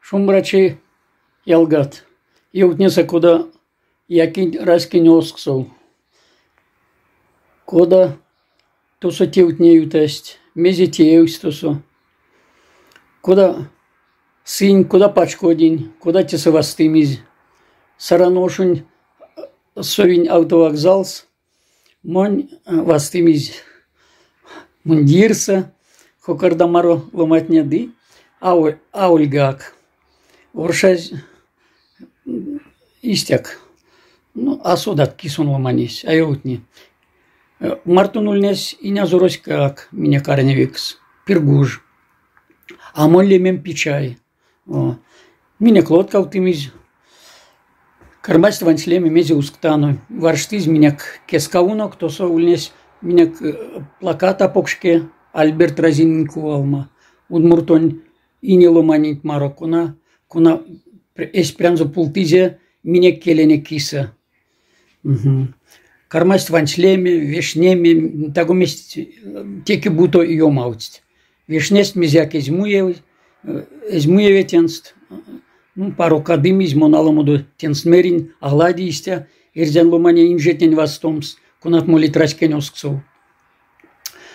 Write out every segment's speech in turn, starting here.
Шумбрачи, ялгат! Ёвтнеса, кода якинь Раськень Озксов, кода тосо тевтне ютасть, мезе теевсь тосо, кода сынь, кода пачкодинь, кода тесэ вастымизь. Саран ошонь совинь автовокзалс, монь вастымизь мундирсэ кокорда маро ломатне ды авольгак оршазь истяк. Ну, а содат, ки сон ломанесь, а ёвтни. Мартон ульнесь инязороськак минек арневикс, Пиргуж. А монь лемем Пичай. Минек лоткавтымизь. Кармасть ванслеме, мезе усктано. Варштызь минек кескавунок, тосо ульнесь минек плакат а покшке Альберт Разинэнь кувалма, удмуртонь ине ломаненть маро, кона, кона эсь прянзо пултызе минек келенек кисэ. Кармасть ванслеме, вешнеме, таго мезть теке буто ёмавтсть. Вешнесть мезеяк эзь муе, эзь муеве тенст. Ну, паро кадымизь, мон аламодо тенст меринь, а лади истя эрзянь ломане инжетнень вастомс, конат молить раськень озксов.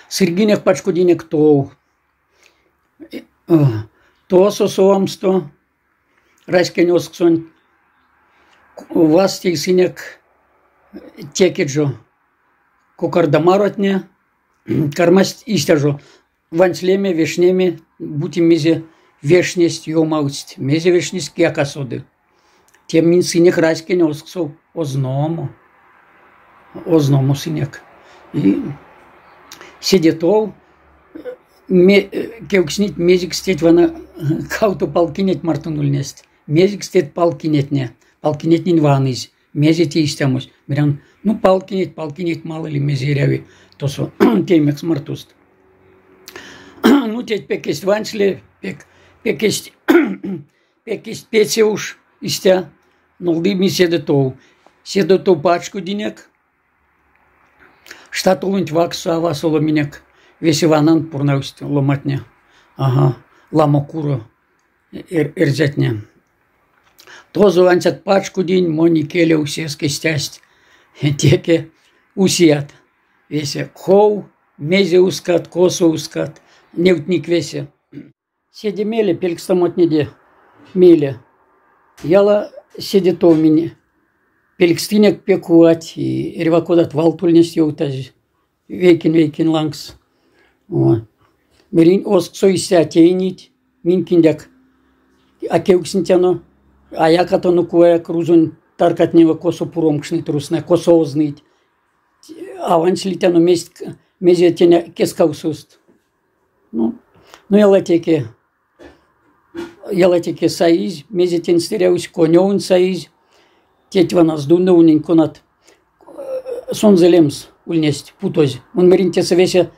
Сыргинек пачкодинек тов. Тосо совамсто раськень озксонть вастсынек теке жо кокордамаротне, кармасть истя жо ванслеме, вешнеме, бути мезе вешнесть, ёмавтсть, мезе вешнесть, кияк а соды. Те минь сынек раськень озксов озномо, озномо сынек. И седе тов кевкстнить, мезекс теть вана кавто палкинеть мартон ульнесть, мезекс теть палкинетне, палкинетнень ванызь, мезе те истямось. Мерян, ну палкинеть, палкинеть мало ли мезе эряви тосо теемекс мартост. Ну теть пек эзть вансле, пек, пек эзть, пек эзть пеце уш истя, нолдымизь седе тов. Седе тов пачкодинек, штатолонть вакссо а васоло минек весе ванан пурнавсть ломатне. Ага, ламо куро эрзятне. Тозо ансяк пачкодинь, монь икелев сеске стясть теке усият. Весе ков, мезе ускат, косо ускат, невтник весе. Седе мейле пелькстамотнеде мейле яла седе тов минь пелькстынек пек кувать, и эрьва кодат валт ульнесть ёвтазь вейкень-вейкень лангс. Меринь озксо истя тейнить, минь киндяк а кевкстнетяно, а якатано куваяк рузонь таркатнева, косо пуромкшныть рузтнэ, косо озныть. А ванслитяно мезть, мезе теня кескавсост. Ну, ну ялатеке, ялатеке саизь, мезе тенст эрявсь, конёвонть саизь, теть вана Сдуновнень конат сонзэ лемс ульнесть путозь. Мон меринь тесэ весе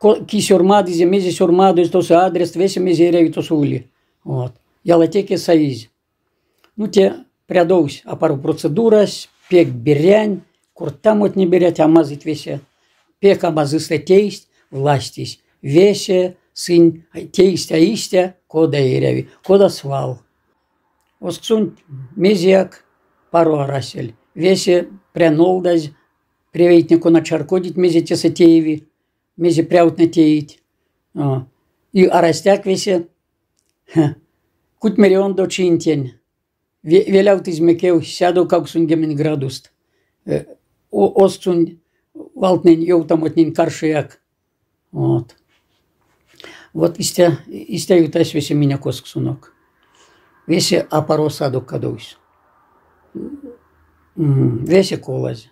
ки сёрмадызе, мезе сёрмадозь, тосо адрест, весе мезе эряви тосо ули. Вот. Ялатеке саизь. Ну, те прядовсь апаро процедурась, пек берянь, кортамотне берять, а мазыть весе. Пек а мазыстэ тейсть властесь. Весе сынь тейсть а истя, кода эряви, кода свал. Озксонть мезеяк паро арасель. Весе пря нолдазь, превейтне кона чарькодить, мезе тесэ тееви, мезе прявтнэ теить. И арастяк весе кутьмере ёндо чинтень велявтызь мекев 180 градуст. Озксонь валтнэнь ёвтамотнень каршояк. Вот. Вот истя, истя ютась весе минек озксонок. Весе апаро осадок кадовсь. Весе колазь.